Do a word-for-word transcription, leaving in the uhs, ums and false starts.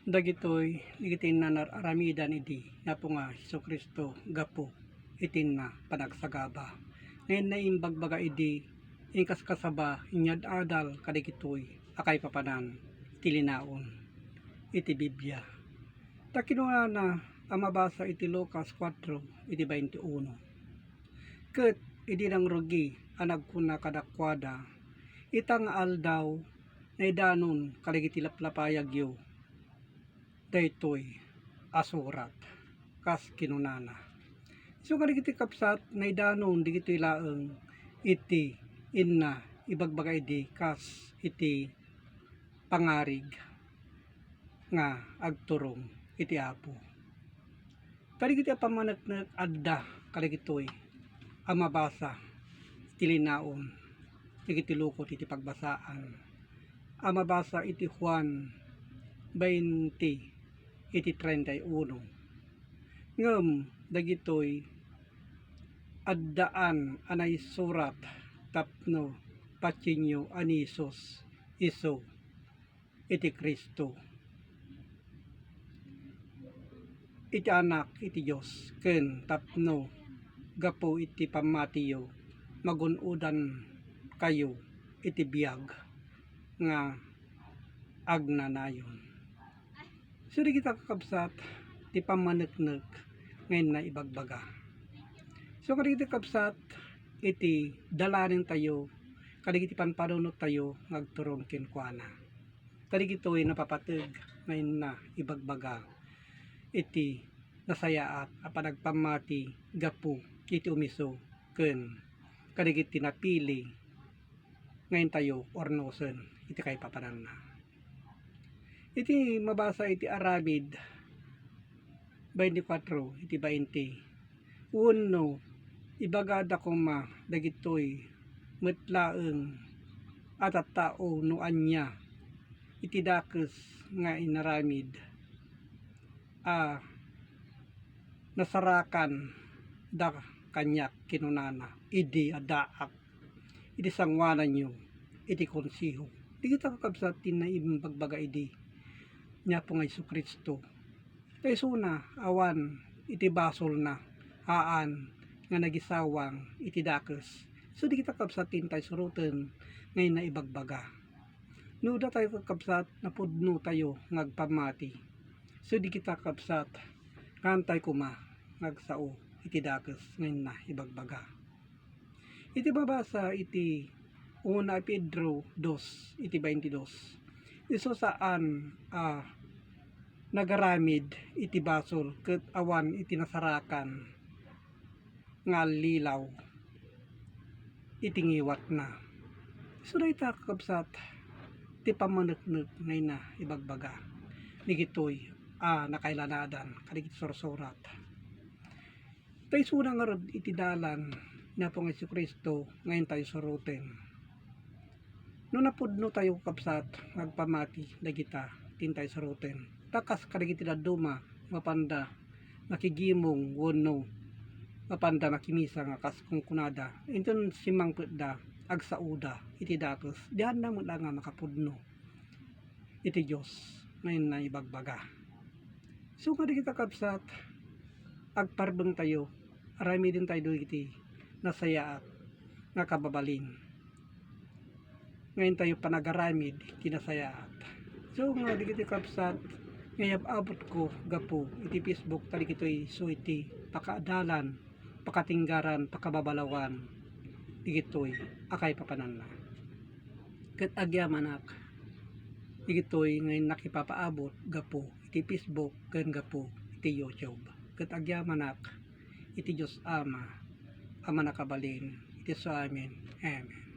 Dagitoy dagiti inna ar-aramidan idi napo nga Jesu-Cristo gapu iti inna panagsagaba. Nga inna imbagbaga idi inkaskasaba, inyad-adal kadagitoy a kaipapanan iti linaon iti Biblia. Ta kinunana a mabasa iti Lucas kuatro iti bainte uno. Ket idi nangrugi a nagkuna kadakuada, "Ita nga aldaw, naidanon kadagiti laplapayagyo daytoy a surat," kas kinunana. Isu kadagiti kabsat, naidanon dagitoy laeng iti inna ibagbaga idi kas iti pangarig nga agturong iti Apo. Kadagiti a pammaneknek adda kadagitoy a mabasa iti linaon dagiti lukot iti pagbasaan a mabasa iti Juan bainte iti treinta y uno. Ngem dagitoy addaan a naisurat tapno patienyo a ni Jesus isu iti Cristo, iti Anak iti Dios, ken tapno gapu iti pammatiyo, magun-odankayo iti biag nga agnanayon. So, dagita kakabsat, ti pammaneknek nga inna ibagbaga. So, kadagiti kabsat, iti dalanentayo, kadagiti panpanunottayo nga agturong kenkuana. Kadagitoy napapateg nga inna ibagbaga iti nasayaat a panagpammati gapu iti umiso ken kadagiti napili nga intayo urnosen iti kaipapananna. Iti mabasa iti Aramid bainte kuatro iti bainte, wenno ibagada koma dagitoy met laeng a tattao no ania iti dakes nga inaramid a nasarakanda kaniak, kinunana, idi addaak iti sangoananyo iti konseho. Dagita kakabsat ti naimbagbaga idi ni Apo nga Jesu-Cristo. Ta isuna, awan iti basolna, haan nga nagisawang iti dakes. So, dagita kabsat ti intay suroten nga inna ibagbaga. No datayo kakabsat, napudnotayo nga agpammati. So, dagita kabsat, kaantay koma nga agsao iti dakes nga inna ibagbaga. Iti mabasa iti una a Pedro dos iti baintidos, isu saan a nagaramid iti basol ket awan iti nasarakan nga allilaw iti ngiwatna. Isu dayta, kakabsat, ti pammaneknek nga inna ibagbaga dagitoy a nakailanadan kadagiti sursurat. Ta isuna ngarud iti dalan ni Apo nga Jesu-Cristo nga intayo suroten. No napudnotayo, kakabsat, nga agpammati dagita ti intayo suroten, ta kas kadagiti dadduma, mapanda makigimong wenno mapanda makimisa nga kas kunkunada, inton simmangpetda, agsaoda iti dakes, dianna met la nga makapudno iti Dios nga inna ibagbaga. So, nga dagita, kakabsat, agparbengtayo, aramidentayo dagiti nasayaat nga kababalin nga intayo panagaramid iti nasayaat. So, nga dagiti, kakabsat, nga iyab-abotko gapu iti Facebook, ta dagitoy isu iti pakaadalan, pakatinggaran, pakababalawan dagitoy a kaipapananna. Ket agyamanak dagitoy nga innak ipapaabot gapu iti Facebook ken gapu iti YouTube. Ket agyamanak iti Dios Ama a mannakabalin iti isu amin. Amen.